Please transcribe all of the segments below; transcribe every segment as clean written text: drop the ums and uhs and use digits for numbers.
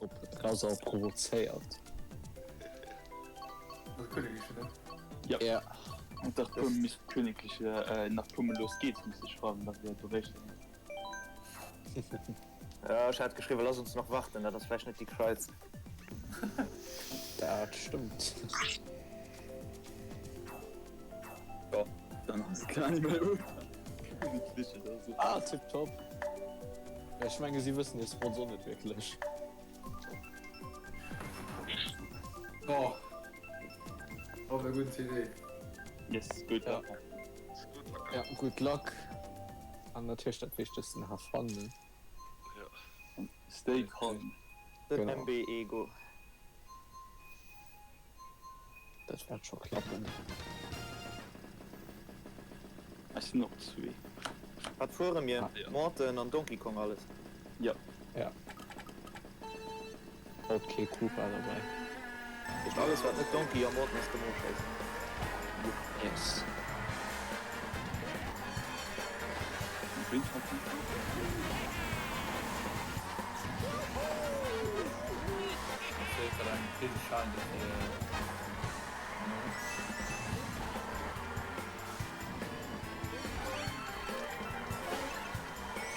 Op Razor provozéiert. Dat Königliche, ne? Ja. Ja. Nach puer misst Königliche, äh, nach puer mol Los geht's misste schreiwen, dat wär beréicht. Ja, ech hat geschriwwen, lass uns noch warten, dat ass vläicht net déi gescheitst. Dat stëmmt. Jo, dann ass et gar nicht méi un. Königliche oder sou. Ah, tipptopp. Ech menge si wëssen hir Spots och net wierklech. Oh. Oh, wär gudden CD. Yes, good luck. Ja, good luck. An natierlech dat Wichtegsten, have fun, ne? Ja. Stay calm. Den MB Ego. Dat wäert scho klappen. Ech sinn och zwee. Wat fuere mir? Morton an Donkey Kong alles? Jo. Ja. Haut kee Koopa derbäi. Heescht alles wat net Donkey a Morton ass gëmm ofschéissen. Yes.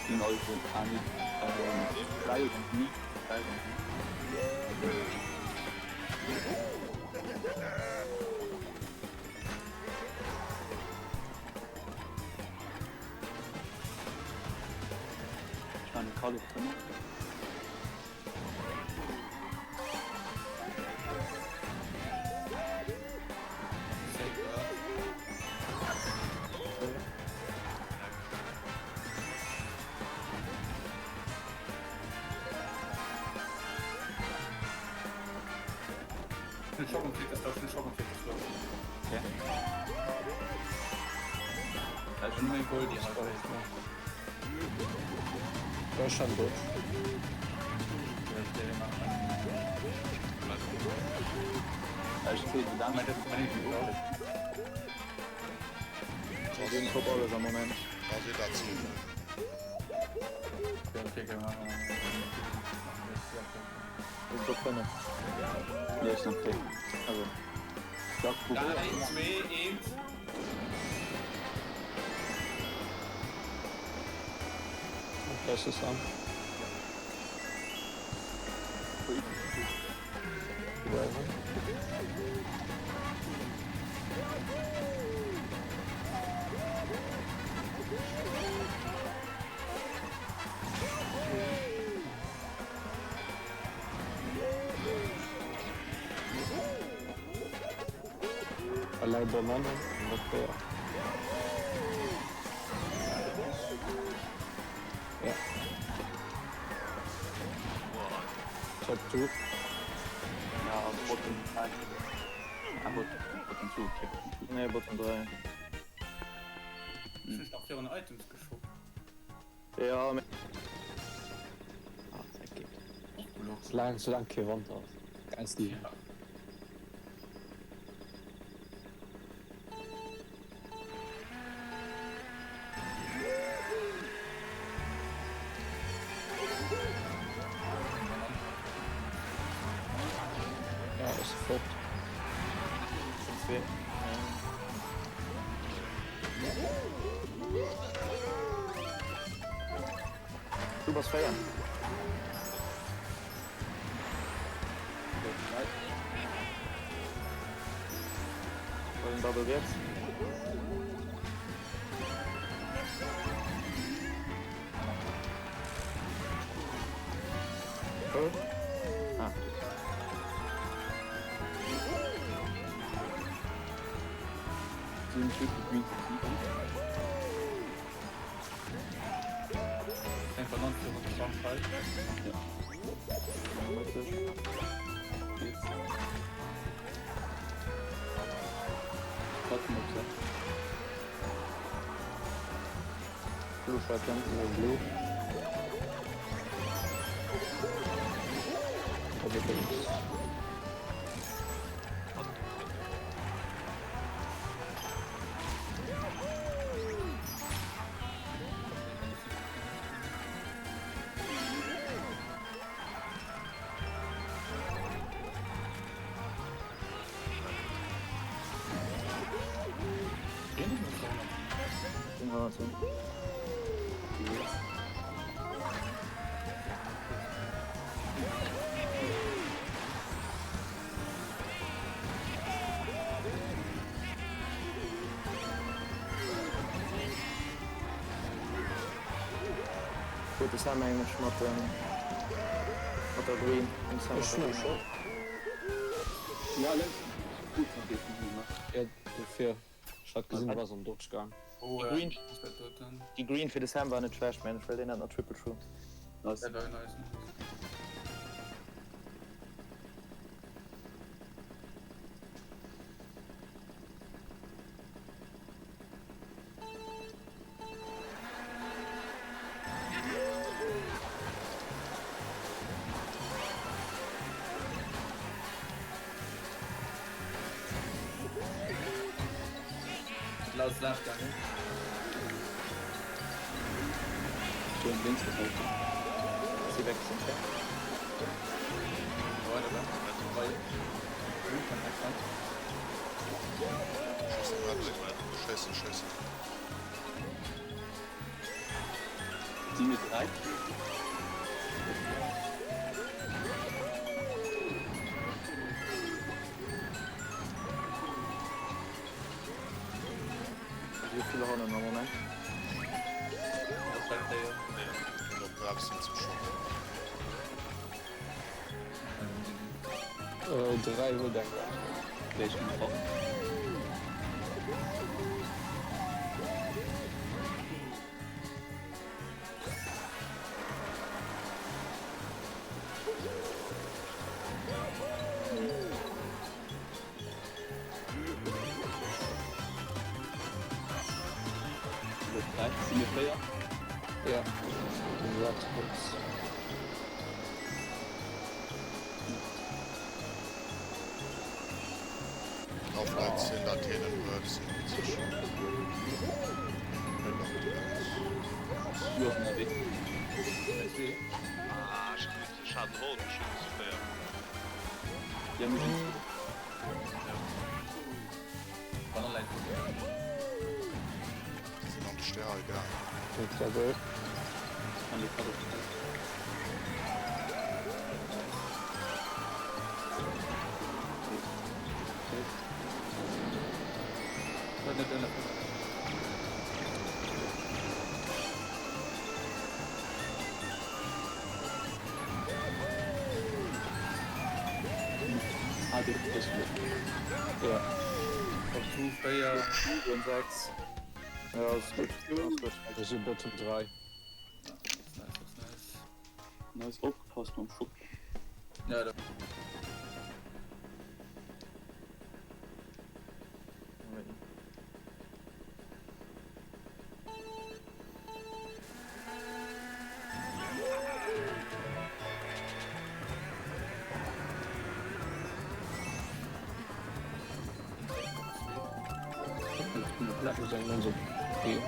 Sinn also eng 3 oder ni 3 oder ni. Ech man Kall op 5. Top alles am Moment. Top 5. 3, 2, 1. Das ist an. Allow Bananen an der Kéier. Ja. Top 2. Ja, Bottom 3. Ah, Bottom, Bottom 2, okay, Bottom 2. Nee, Bottom 3. Ech hunn nach virun Items geshoppt. Ja, mee. Ah, dat geet. Soulaang, soulaang kee Wanter ass. Geilst Liewen. Ja, ass fort. Du bass 4. Golden Bubble riets. Oh. Ah. Blue Shotgun, Blue. ass un. Gutt, de Sam mengen ech mat dem mat der Green. Den Sam mat der Green. Ja lénks gutt mat deem Green ne? Ja dofir, ech hat gesinn du bass an Dodge gaang. Oh Déi Green, was dat doten? déi Green fir de Sam war net schlecht, mengen ech, well deen hat nach Triple True. Nice. Dat war nice. Lass laanscht gaangen. Sturm links das Auto. Si weg sinn, ja. Weider da. Bei. Scheiße, scheiße. Si mir 3. Wéi vill Ronnen am Moment? Äh, 3 huet eng Red. Okay, ech ginn erop. Drei, si mir 4? Ja. Den Red Hooks. Auf 13 Laternen wird es witzig. Du ass ënnerwee. Ah, ech krut Schaden Horn, ech hunn super. Ja, mir sinn zu. Die sind an de Stär gaangen. Den Double. An de Cut of Time. Ah, dee ass gutt. Ja. Op 2, 4. 7, 6. Ja, ass gutt. Ass gutt. Ech si Bottom 3. Nice, das nice. Nice opgepasst mam Shop. Ja, da. Wo sind unsere Teams?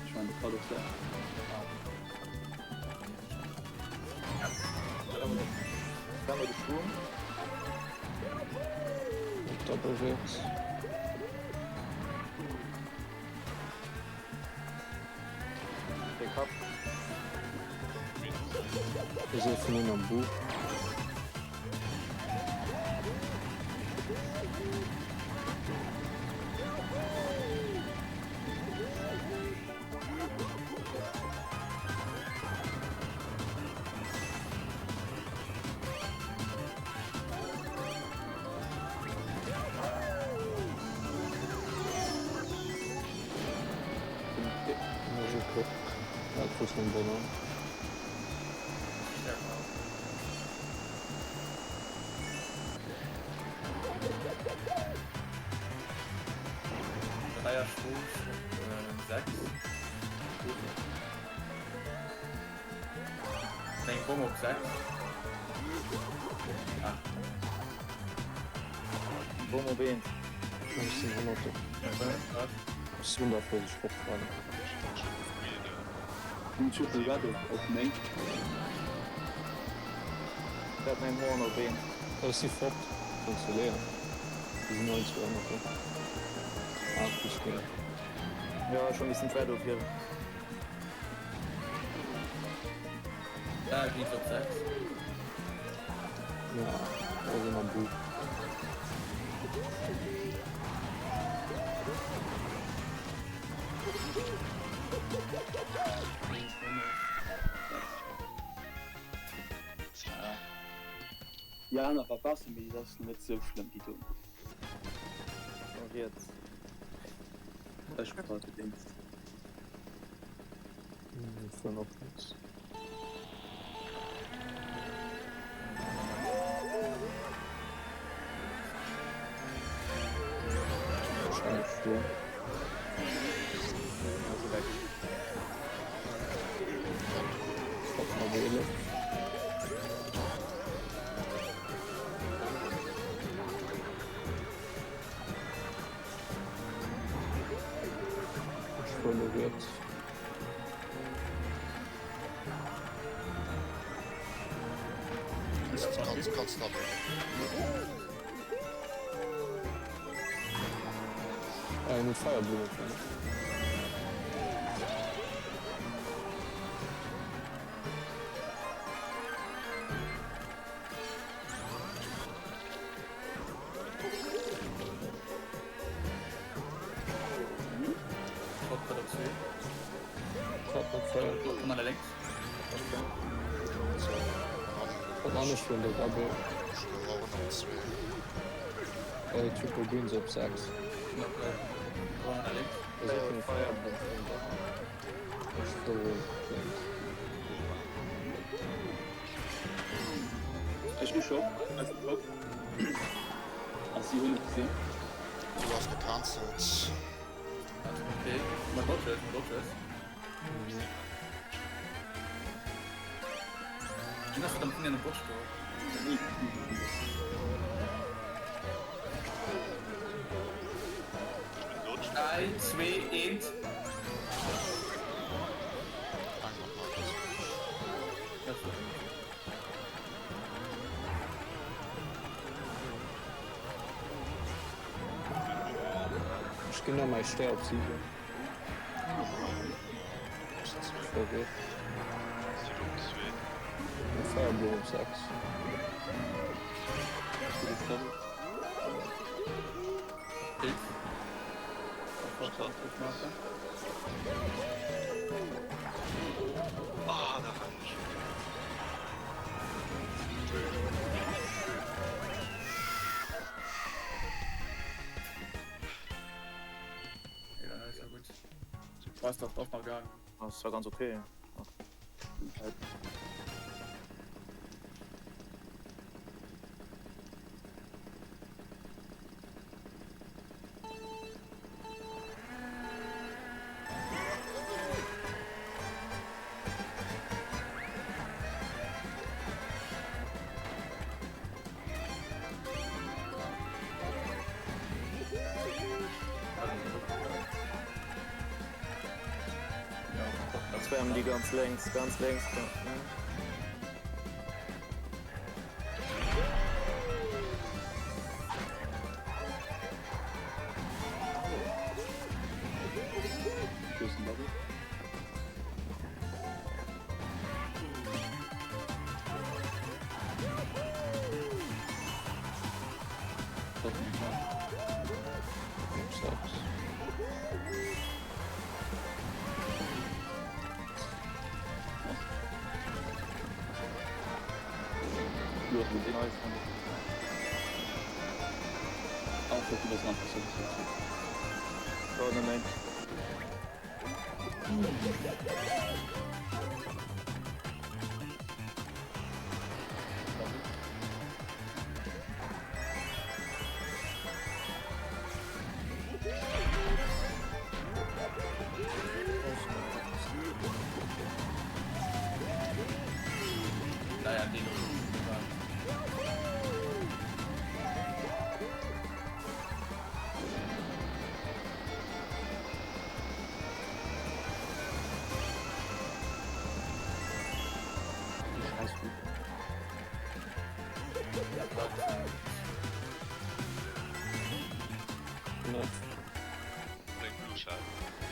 Ich meine, Cut of Time. Dann de Sturm. Double wird. De Cup. Wir sind von am Buch. Je peux. Ja, krus den Bonner. Dreier Stoß, 6. Eng Bomm op 6. Bomm op 1. Ech sinn hannert der. Ech sinn der wou ech fortfahren. Hun Triple Red op op 9. Dat meng Horn op 1. Ech si fort. Kanns du léieren. Déi sinn all zwou ëmmer do. Ah, plus Kéier. Jo, ech hu missen d'Red ophiewen. Ah, geet op 6. Ja, da si mer blue. Déi aner war besser, mee déi ass net sou schlëmm déi do. Von riets. Ech brauch de Dings. Vun op lénks. Wahrscheinlech do. Ja, se weg. Stopp mal wählen. Ech fuer lo riets. Ganz, ganz knapp. Ah, en huet Feierblumme fonnt. Triple Greens op 6. Ech hu scho a si hunn et gesinn. Du has gecancelt. Dräi, zwee, eent. Ech ginn nach mäi Stär op 7. Feierblumm op 6. Das war ganz okay. Spammen die ganz längs, ganz längs.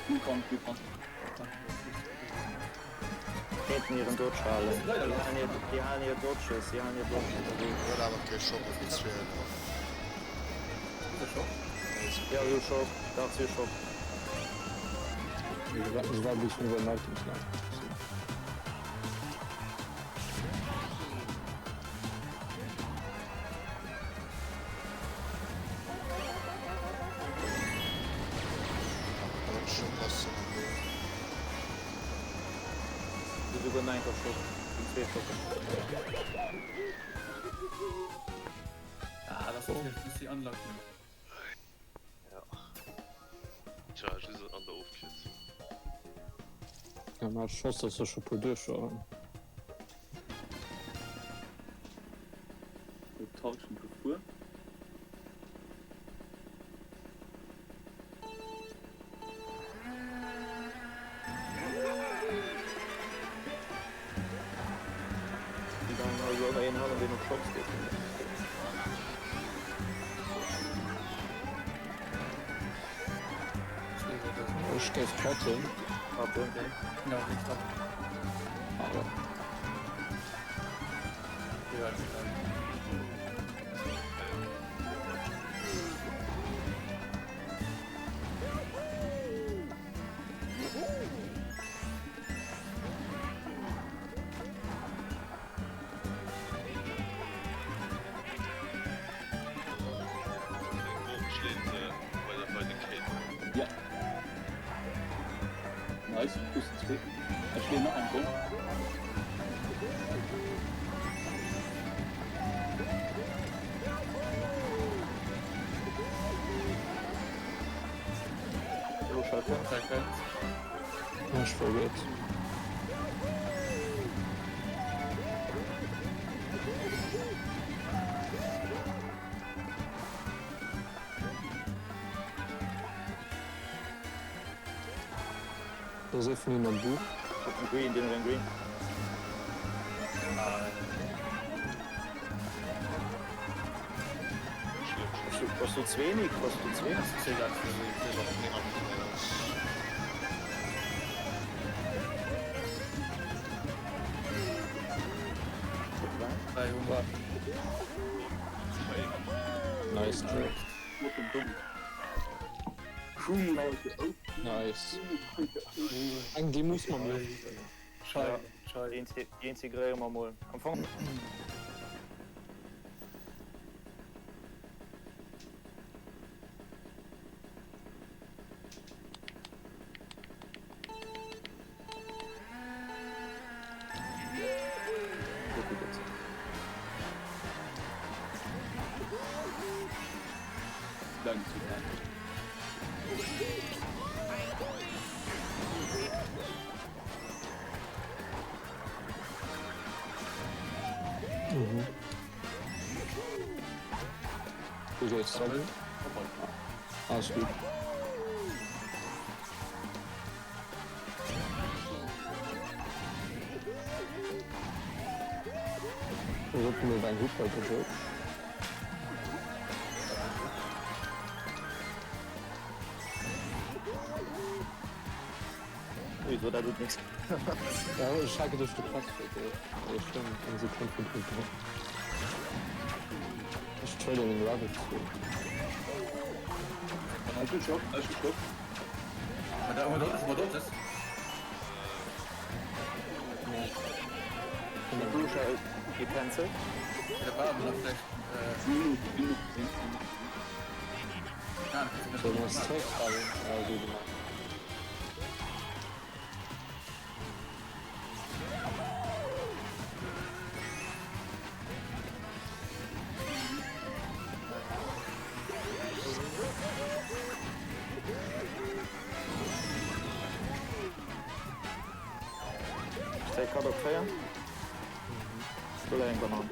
Blue kann, Blue kann. Kéinten hiren Dodge halen. Déi halen hir Dodges, déi halen hir Dodges. Huet awer kee Schock op déi 12. Jo, si hu Schock, dach si hu Schock. Se war bis iwwer den Items nach. Souguer nach eng Schock, sinn zwee Schocken. Ah, dat ass natierlech e bëssi unlucky. Ja. Tja, just an der Ofkierzung. Ja, mä ech hoffen, dass der scho puer duerch waren. Huet d'Halschent gefuer. Dann also ëmmer een hannen deen op Shops geet. Ech géif cutten. Cutten. Ja, wéi gesagt. Ah, ja. Ja, genau. Ja. Nice, plus zwee. Ech leeën nach eng Bomm. Ech vergiess. Do ass ee vun hinnen am Buch. Green, deen huet eng Green. Bass du zwee Nick? Bass du zwee? Nice trick. Nice. Eng déi muss man mir. Ja, déi integréiere mer mol. Am Fong. Wou soll ech sammeln? Alles gutt. Ech op mol eng Hupp bei der Joke. Ui, so dat huet nix. Ja, ech hat geduecht du passt fir de ech schon eng Sekonn vun Punkt drop. Ech traden den Rabbit zu. Ech hu Schock, ech hu Schock. Gecancelt. Soll mer zréckfallen? Ja, esou gemaach. Zéi Cut op 4. Do läit eng Banan.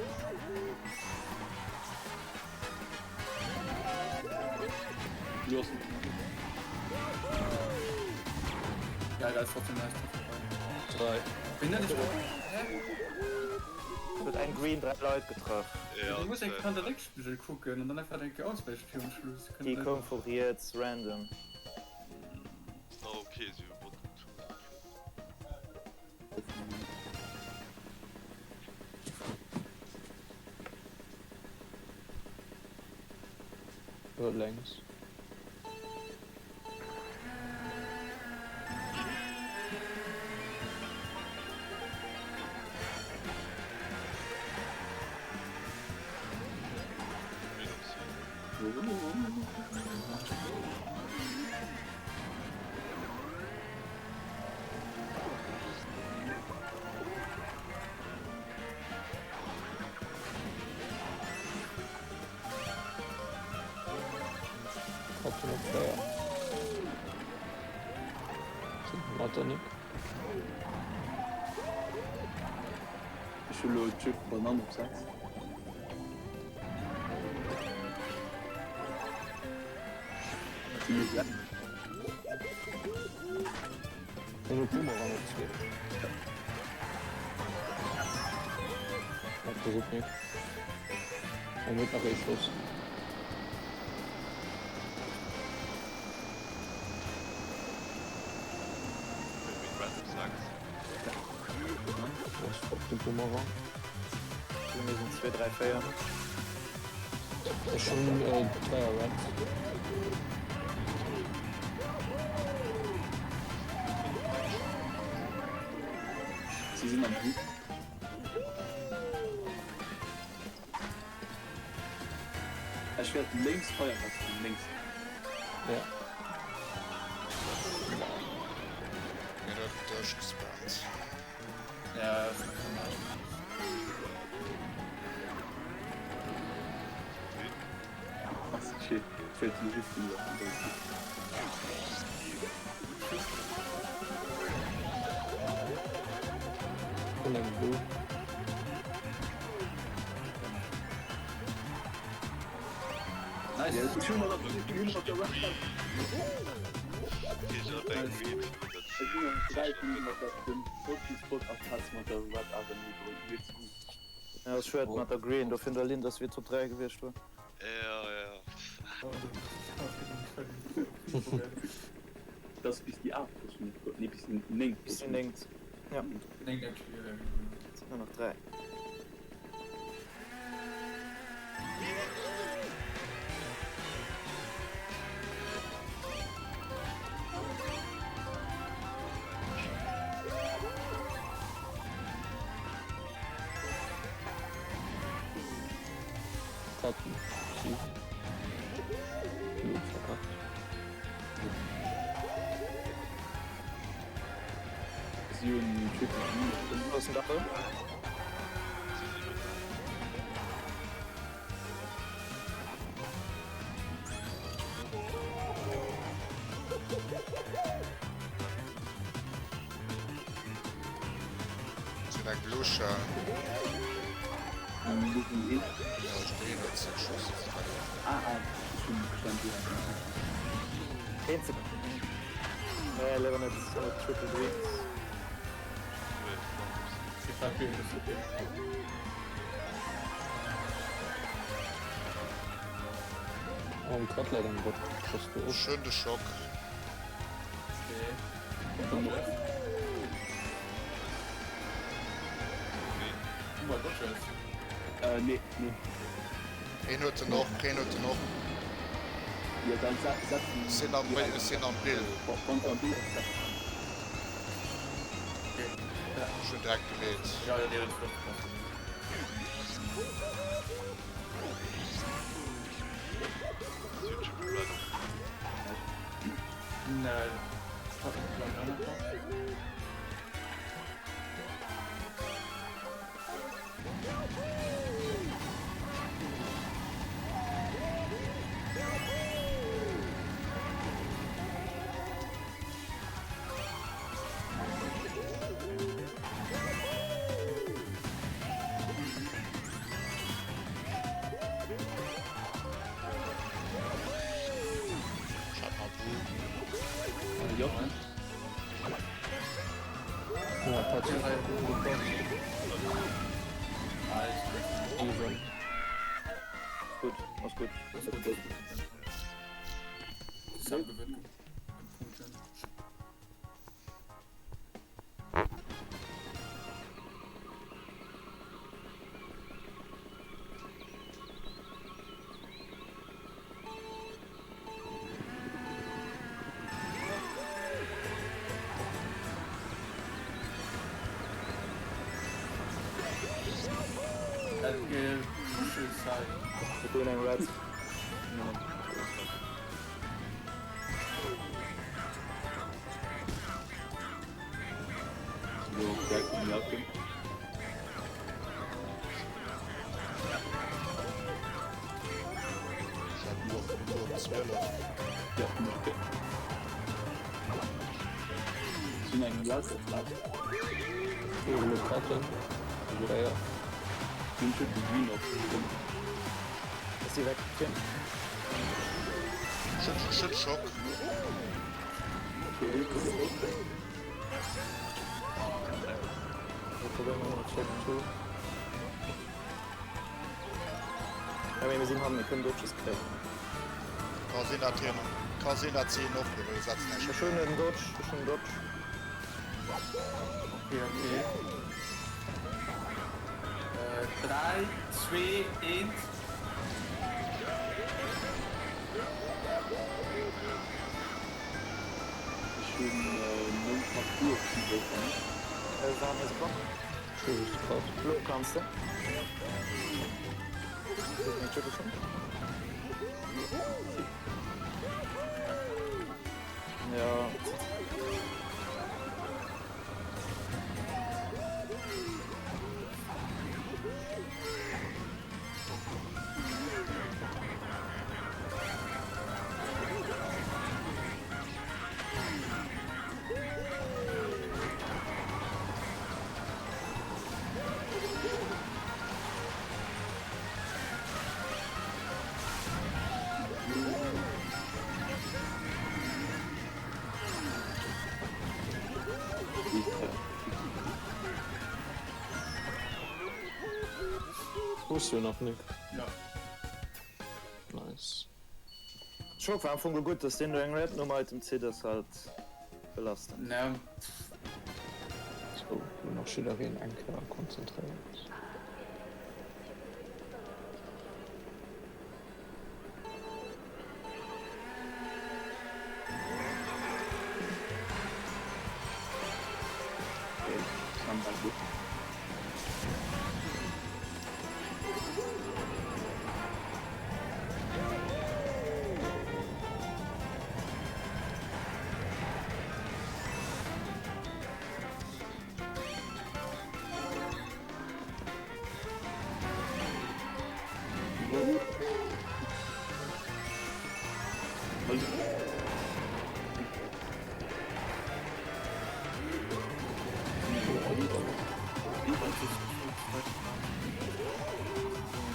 Huet eng Green 3 Leit getraff. Déi koum vu riets random. Okay, si hu Bottom 2 gekritt. Oder lenks. Hatten op 4. Mat der Nick. Ech hu lo Chip Banann op 6. Hun e Boomerang op 2. Ja, pass op Nick. En huet nach ee Schoss. Op de Boomerang. Mir sinn 2, 3, 4. Ech hunn 3 Red. Si sinn am Blut. Ech wäert lénks Feier setzen, lénks. Ja. Hien huet duerchgespammt. Ja, Ass shit, fehlt mir just den Hun eng Blue. Nice. Ja, ass schued mat der Green, dofir der Linn, dass wir Top 3 gewiescht wor. Ja, ja. Das bis déi 8 nee bis déi 9. Bis déi 9. Ja. Sind nur noch 3. Karten. Sie. Blue verkackt. Si hunn Triple Wo ass den Double? Si hunn eng Blue Shell. Ja, ech green huet se geschoss. Ah, ah, ech hunn verstanen, du has Eenzeg. Nee, léiwer net, net Triple Greens. Oh, grad leider am Bot. Schoss du och. Schön de Schock. Äh, nee, nee. Een huet en och, een huet en och. Ja, dann setzen. Sinn am, sinn am Bill. Wann am Bill. Ech hunn direkt geleet. Ech hat nach Blue. Jo. Ja, Patrick. Even. Gutt, ass gutt. Huet deen eng Red? Ass si weg? Schock. Ja, mee mir sinn hannen, mir kënnen Dodges kréien. Ka sinn dat hien, ka sinn dat si en ophiewe setzen ech. Ech hunn en Dodge, ech hunn en Dodge. Okay, okay. 3, 2, 1. Ech hunn nom Parcours vun wou kann ech. War mir super. Lo kanns de. Ja. Hues du nach Nick? Ja. Nice. Schock war am Fong gutt, dass deen do eng Red nom Item zitt ass halt belastend. Ja. Sou, lo nach jiddereen eng Kéier konzentréiert.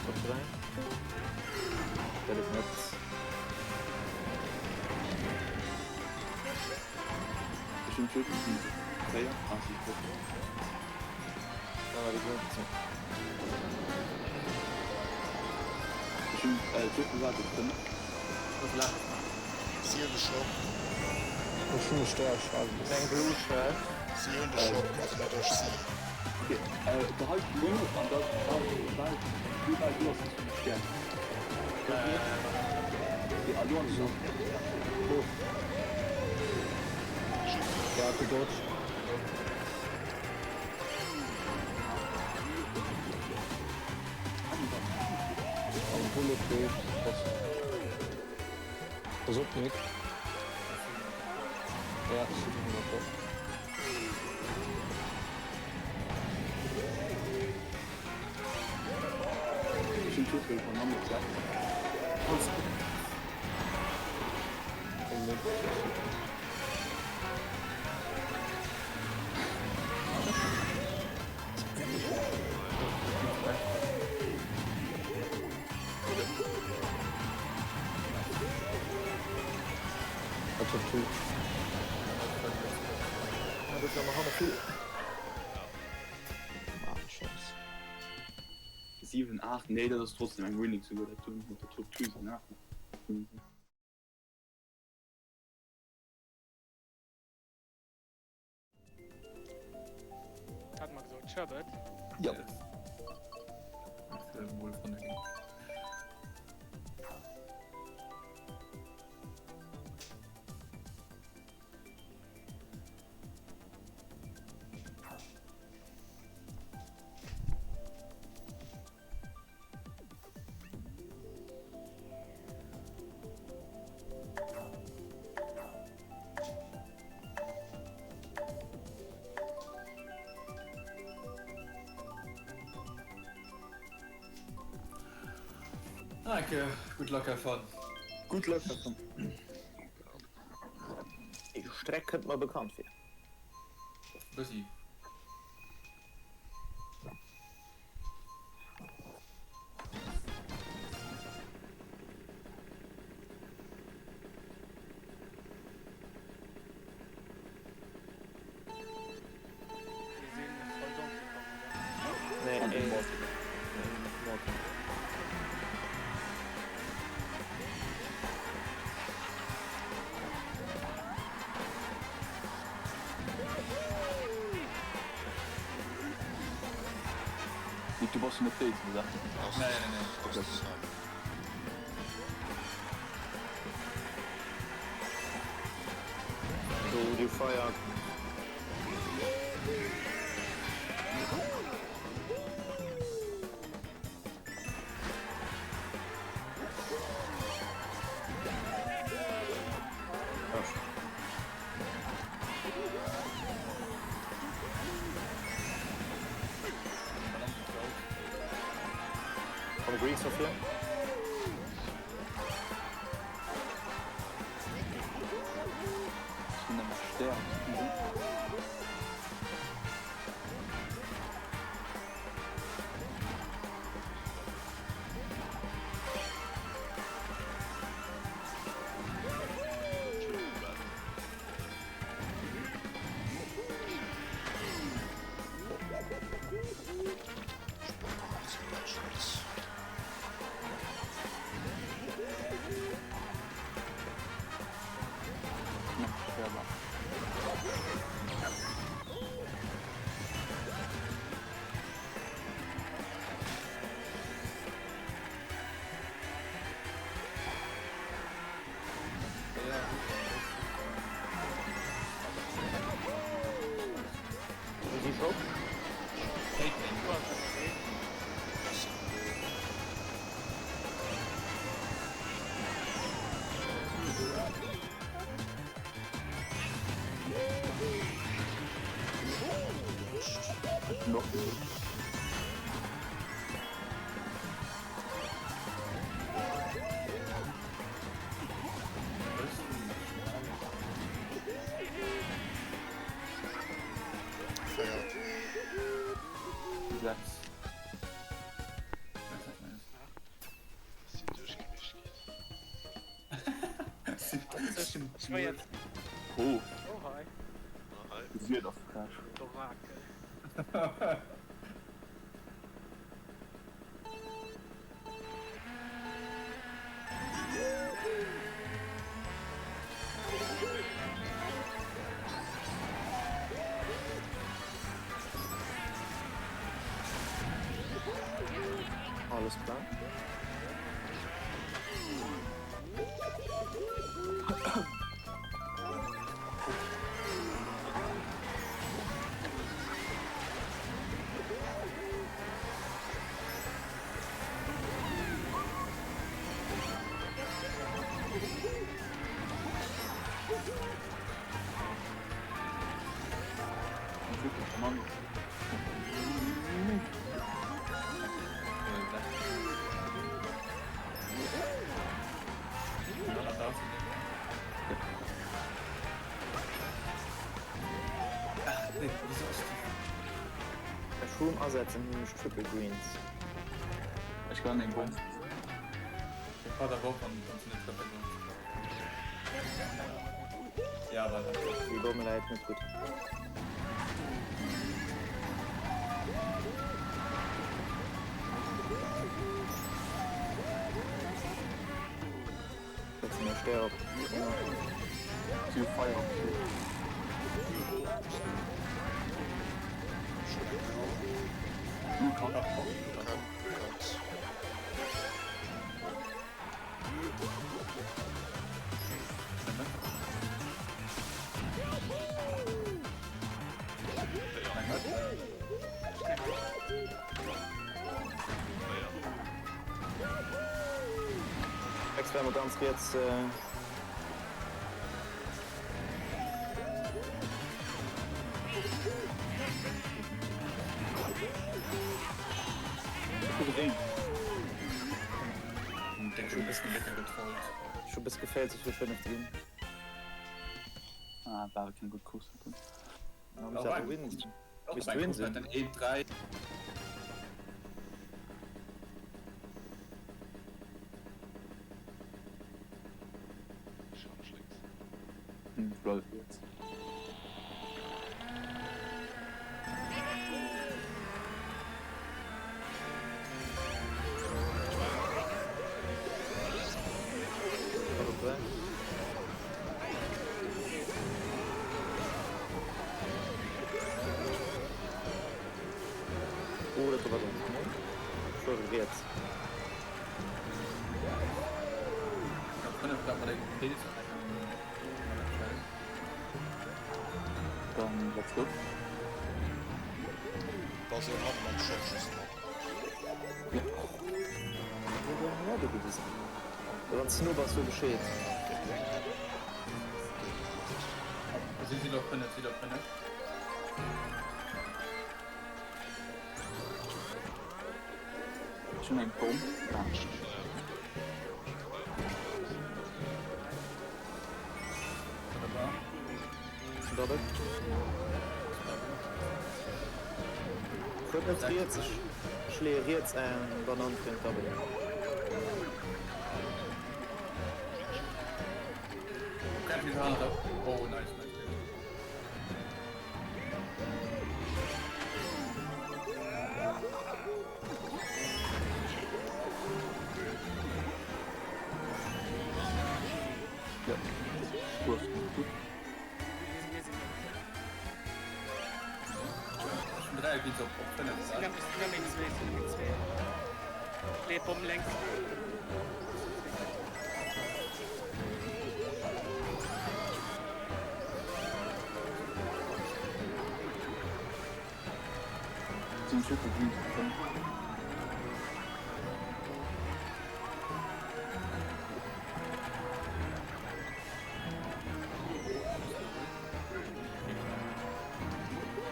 Top 3. Dat et net. Ech hunn Triple P 4 ah si gutt. Da war déi Grün zu. Ech hunn Triple wat op 5. Si hunn de Shop. Ech hunn e Steierschaden. Eng Blue Shell. Si hunn de Shop, also net ech, si. Ok, behalt d'Blue an da bal wéi bal du ass vum Stern. Ok, a lo an de Shop. Ja, gedodged. Am Bulletproof. Pass op Nick. Ja, ech sinn ëmmer top. Ech hunn Triple van Hamburg 6. Komm Nick. Scheiss. 7, 8, nee dat ass trotzdem eng Winning souguer dat do mat der Top 2 sinn 8. Hat mer gesot Sherbet? Jo. Danke, good luck, have fun. Good luck, have fun. Déi Streck kënnt mer bekannt vir. Bëssi. Mir sinn voll Donkey Kong, oder? Nee, ee Morty. Nick, du bass net déi, oder? Nee, nee, nee. Do du Feier. Komm Greens no vir. Ech sinn ëmmer Stär. Oh. Oh hi. Wier ass frech. D'Orakel. Alles klar. Shroom asetzen hunn ech Triple Greens. Ech kann eng Bomm. Déi Bomme läit net gutt. Setze mir Stär op. Si hu Feier op. Rex war ganz riets. Ech hunn e bëssen getrollt. Ech hu bëss gefailt sech fir 5 ze ginn. Ah, war awer keng gutt Course haut. Ma misst awer win sinn. Misst win sinn. Den 1, 3. Lol jetzt. Oh, dat war riets. Dann let's go. Da sinn hatt mat Schëff just drop. Wann s no bass, so Bescheed. Si sinn op 5, si op 5. Ech hunn eng Bomm. Ah. Double. Fuert net riets, ech ech leeë riets eng Banann fir en Double. Oh, nice, nice. Ja. Kurs gutt. Sinn Triple Green dran.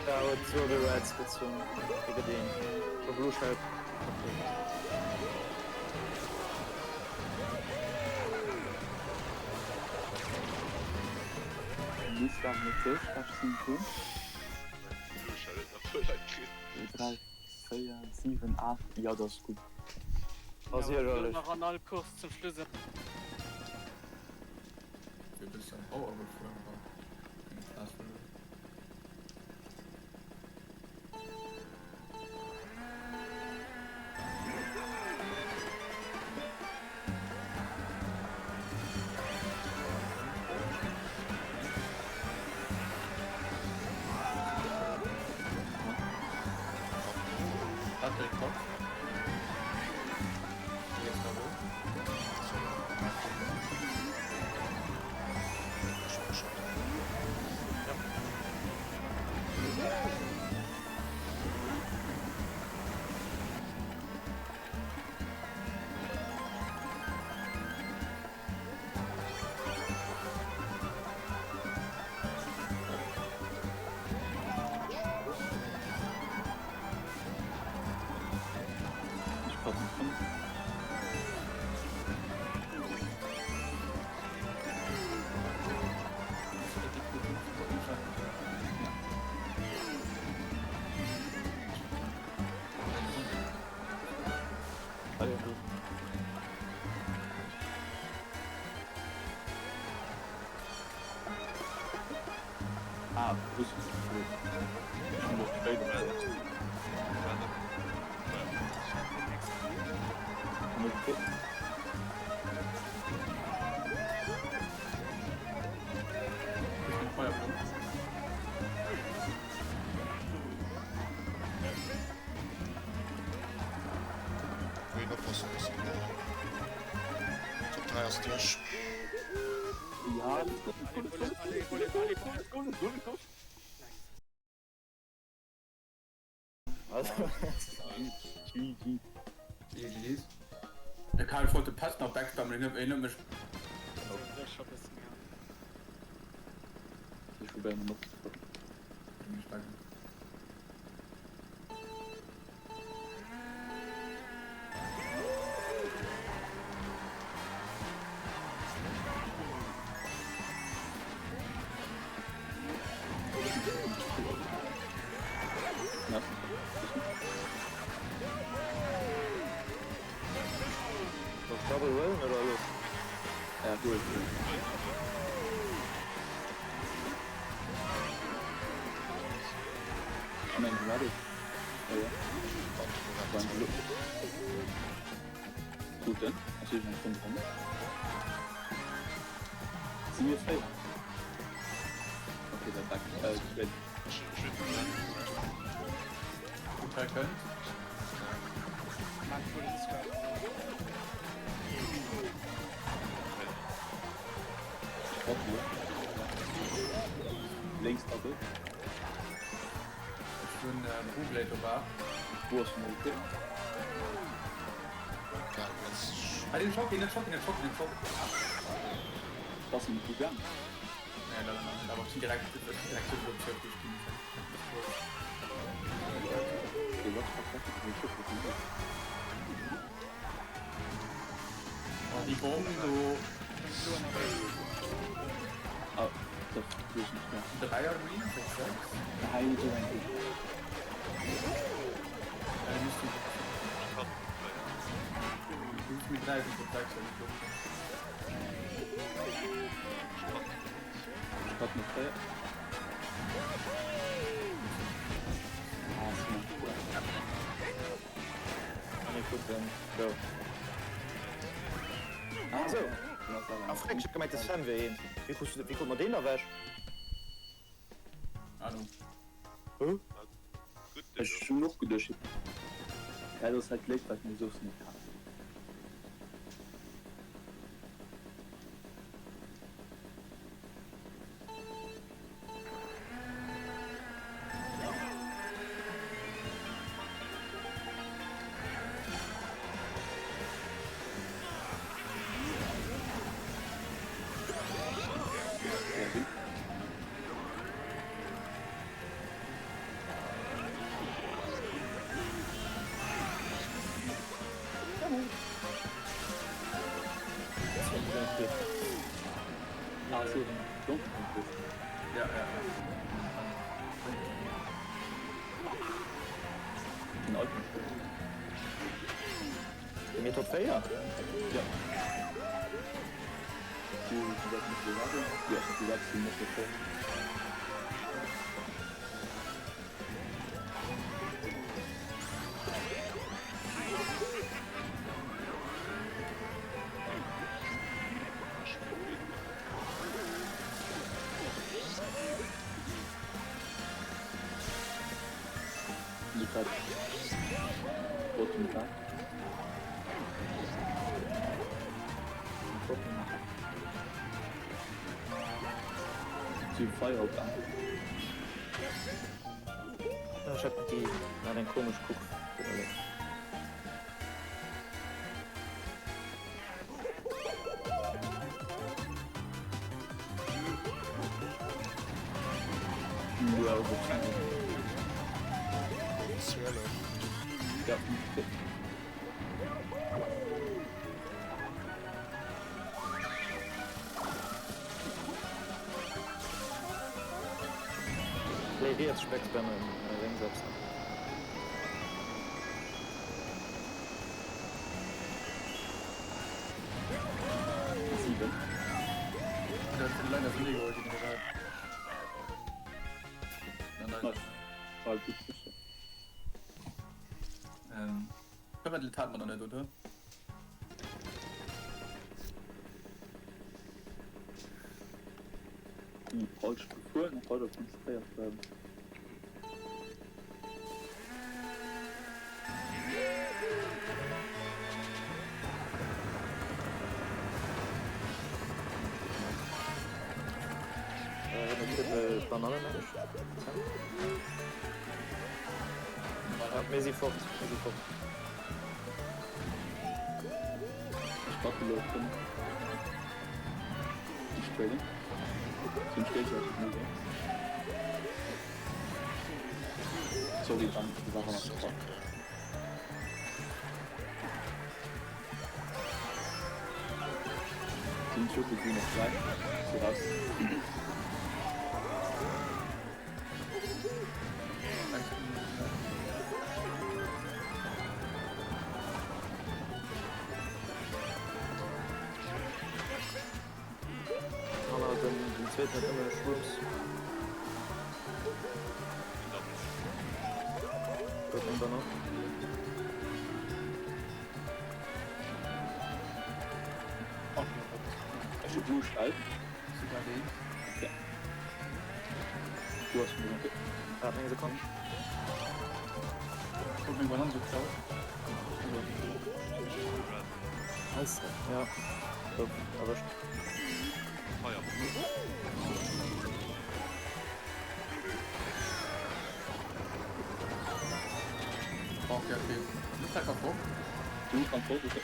Ja, huet zwou de Reds gezunn iwwer deen der Blue Shell. Misst awer net sou schlecht sinn d'Team. Blue Shell huet nach puer Leit kritt. 3, 4, 7, 8, jo dat ass gutt. Ass iergerlech. Nach an all Course zum Schluss. Wéi bist du am Bauer gefuer? Eng Plaz verluer. Patrick Koch. Ech packen 5. Ah, wusst Ween oppassen muss Top 3 ass duerch. Ja, GG. GG's. Der Karl wollte Pass nach backstabben, ich erinnere mich. Ich probiere noch. Gold. Ech mengen ready. Oh ja. Gutt, ass iergend eng Ronn dran. Si mir 4? Ok, dat war äh, zweet. Gutt, hei kënnt. Lénks Doppel. Ech hunn Boublade op A. Wo ass den Ulti? Ah, den Schock, den Schock, den Schock, den Schock. Bass en gut gaangen? Nee, leider nach net, awer ech sinn direkt, ech sinn direkt souwuel op Circuit ginn. Okay, what the fuck, den Schock huet den Ulti. Oh, déi Bomm do. Ah, dat huet ech net. Dräier Green, 6, 6. Hei huet och eng Ulti. Ja, déi misst du. Du muss méi 3 sinn op 6, ja, déi Bomm. Ech hat nach 4. Ah, Simon. An ee gudden Go. Ah, Sou. ja. Ah freck, ech hat gemengt de Sam wier een. Wéi krus du, wéi krut mer deen ewech? Ahnung. Huh? Ech hunn och geduecht, ja, dat ass halt Gléck, wat mir soss net haten. Ja, ja, ja. Den alten Mir Top 4? Ja. Feier op an. Ech hat déi hat eng komesch Kuck. Ja. Léi riets Speckspammen lénks eppes nach. 7. Dat huet de Leit aus Lee geholl, déi mir dat. War gutt sicher. Ähm, Verwandelt hat man noch net, oder? Falsch gefuer, nach weider konzentréiert bleiwen. Bananen Mir si fort, mir si fort. Ech backen elo op 5. Ech traden. Sinn géigsäiteg méi wéi. Sorry Dan, du war nach dran. Sinn Triple Green op 3. Si raus. Zweeten huet nëmme Shrooms. Gutt, eng Banann. Ech hu Blue Shell. Okay. Du hast schon okay. Waart eng Sekonn. Nice. Ja. Gouf erwëscht. Du kannst fort, okay.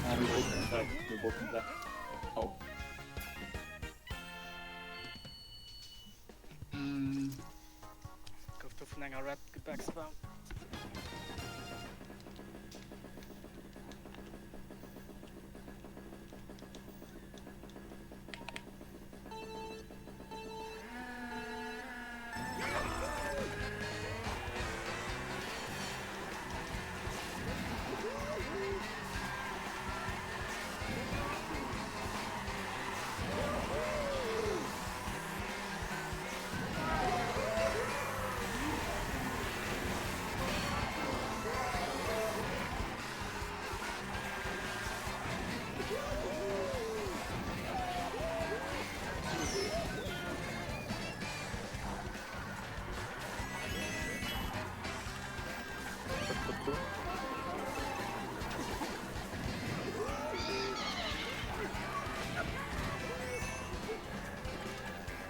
Ah, mir brauchen Zeit. Mir brauchen Zeit. Oh. Gouf do vun enger Red gebackspammt.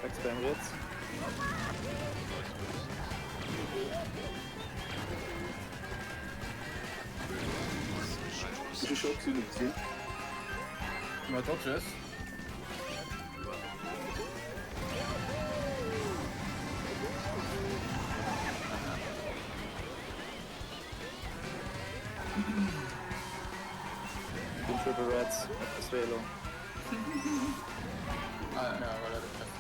Backspam riets. Ech hu Schock sinn op 10. Mal Dodges. Den Triple Reds op de Swelo. Ah, ja, voilà, dat passt.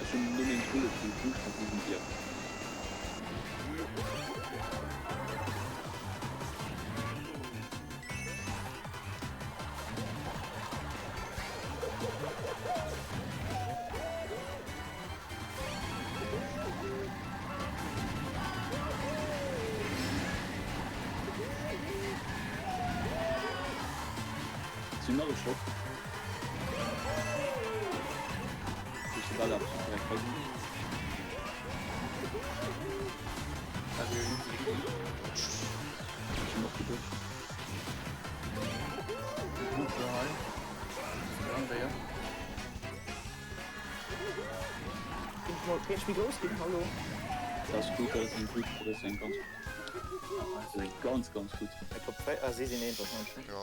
Ech hunn nëmmen Bullet vum Blut an diesem Bier. Si hunn nach e Schock. Duerch de Ball absolut direkt bei ginn. Ech hunn och gedodged. Kéint méi grouss ginn, hallo? Dat ass gutt, dat ass eng gutt, dat ass eng ganz gutt. Dat ass eng ganz, ganz gutt. Eng Top 3, ah si sinn eent wahrscheinlech, ne? Jo,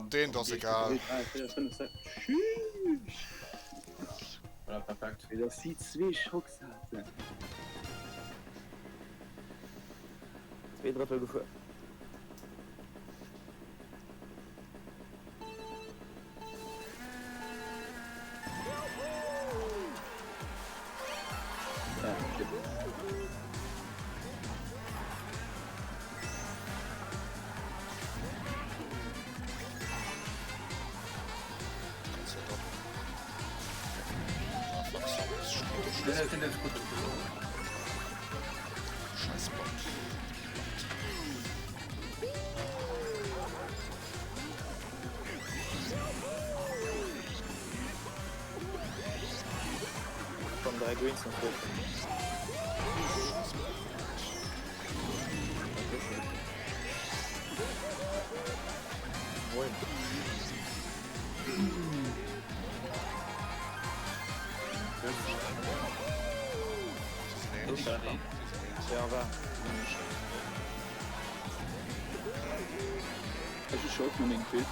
deen ass egal. 3, 4, 5, 6, tschüss! Voilà, perfekt. Wéi dass si zwee Schocks haten. Zweedrëttel gefuer. Scheiß Bot. Kommen 3 Greens nach hoch. Moin. Ja, war. Ech hu scho och meng kritt.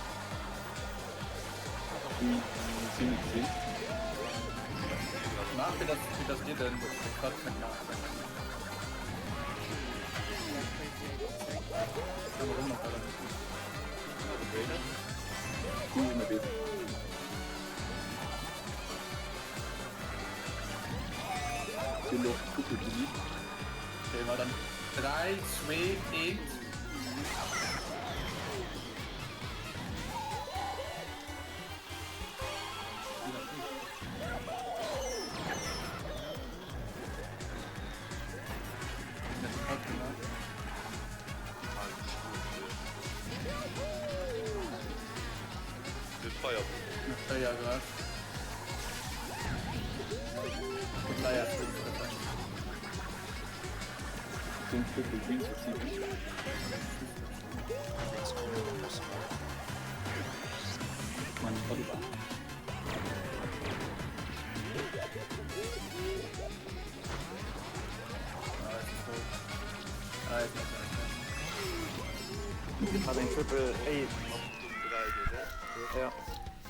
Sinn net gesinn. Maach fir dass fir dass dir den de Cut kënnt maachen. Okay, ma dann 3, 2, 1. Hat eng Triple Eight. Ja.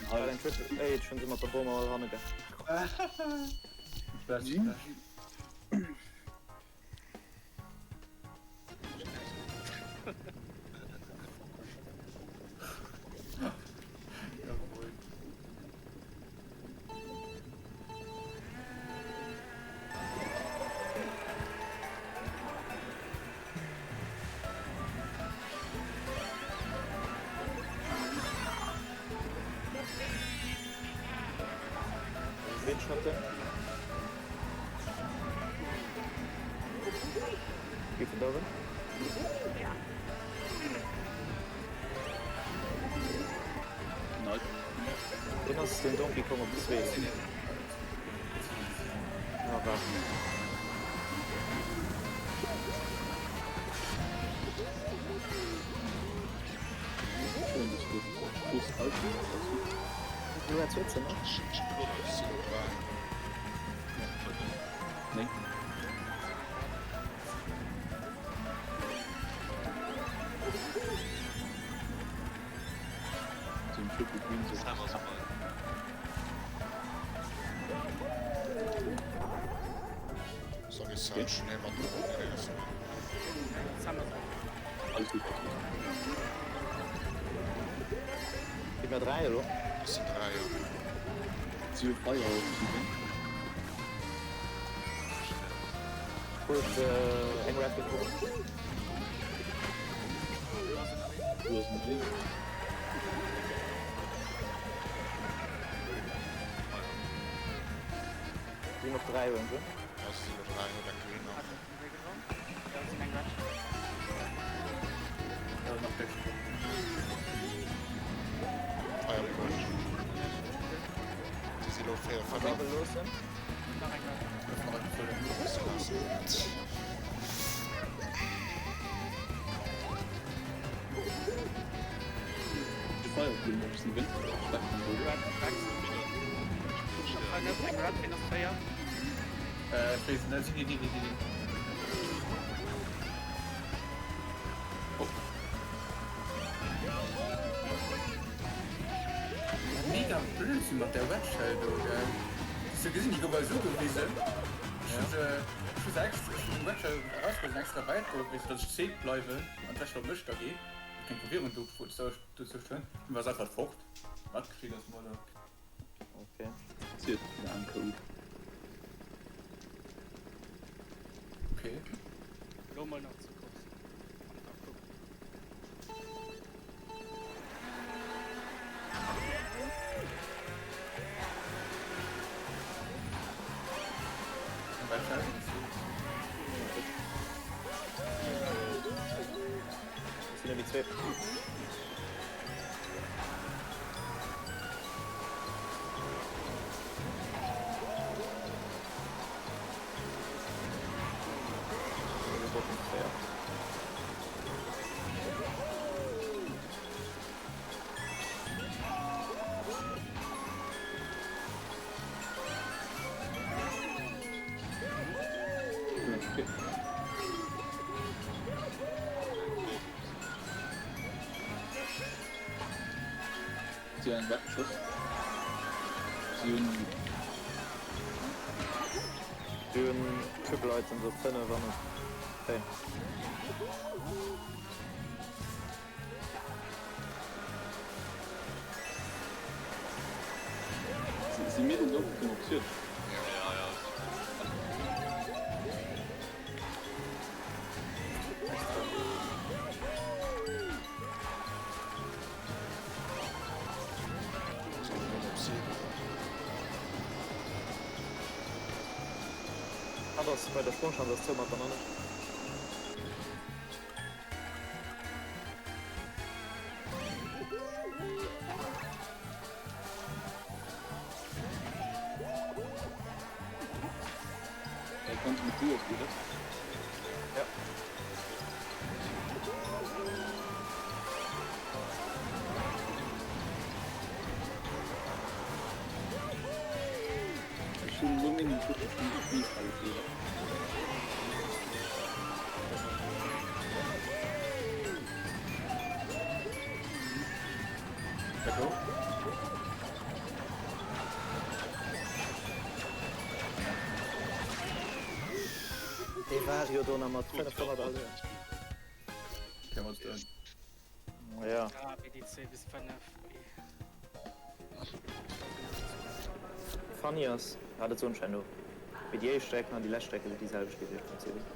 Hat eng Triple Eight schon se mat der Bomm all hanne ge. Deen ass den Donkey Kong op zwee. Gi mer 3 elo? Et sinn 3, jo. Huet eng Red getrunken. Sinn op 3 hunn se. Ja, se sinn op 3, huet eng Green nach. Fireball. Déi si lo 4, 5. Bubble loossen. Mega Blödsinn mat der Webshell do, gell? Hues du gesinn, déi gouf eis ugewisen. Ech hu se, ech hu se extra, ech hunn eng Webshell erausgeholl, sinn extra wäit geholl, fir datt ech zweet bleiwen an d'Webshell op mech da geet. Keng Verwirrung do dozwëscht hunn. Dunn war se einfach fort. Wat geschitt ass mat der? Okay. Okay. Lo mol nach ze kurz. An da kucken. Sinn ewéi zwee. Si hunn eng weggeschoss. Si hunn. Si hunn Triple Items op 5 an op 4. Si mir den Donkey Kong op Zürich? Ja, ja. Hatt ass bei der Sprongschanz ass zou mat Bananne. Äh, kannst du mit Duo spielen? Ja. Ech hunn no mengem Tour ech hunn Spiel. Dee war jo do nach mat 500 Allure. Ja. Ah, BDC bis 5. Funny ass, ah dat soen ech herno, mee déi éischt Strecken an déi lescht Strecke sinn déi selwecht gewiescht beim Series.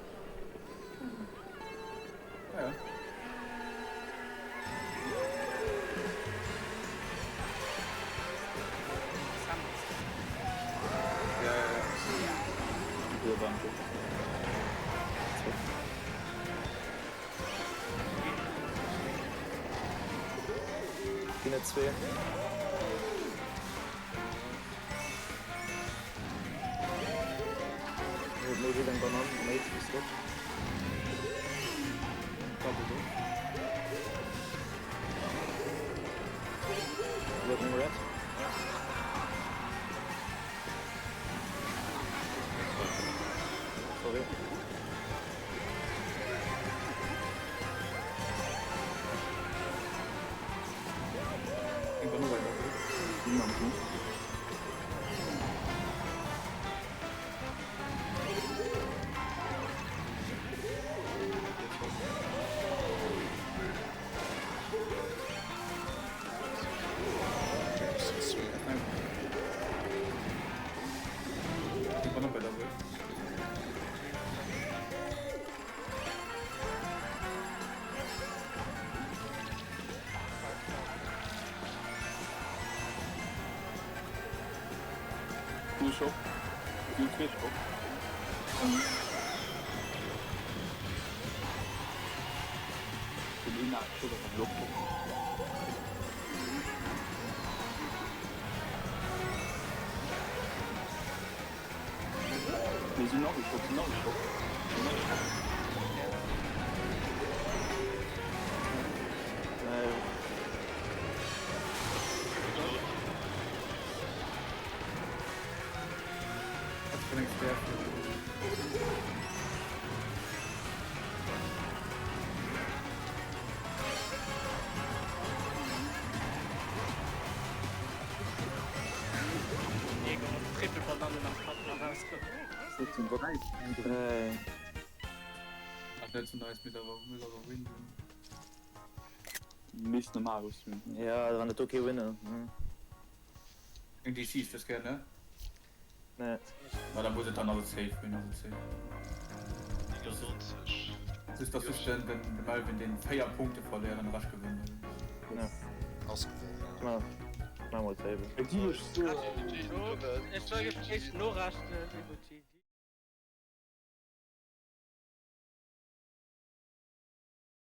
Ah ja. Ja, ja, ja. Ginn et zwee. Huet méi wéi eng Banann am éischte Slot. Double do. Huet eng Red. Sorry. Mega, Triple Banannen am Patt nach rauskomm. 3. Ass net sou nice, muss awer muss awer win sinn. Misst normal sinn. Ja, wann et do kee Winner. Eng DC ist das gell, ne? Nee. Ma da muss et dann ass et safe win, ass et safe. 99. Just dass ech den den de Melvin den 4 Punkte verléieren de Rescht gewënnen. Ja. Ass gewonnen. Ma, ma mol Table. Gi ech so. Ech soll jetzt echt norachten, iwwer GG.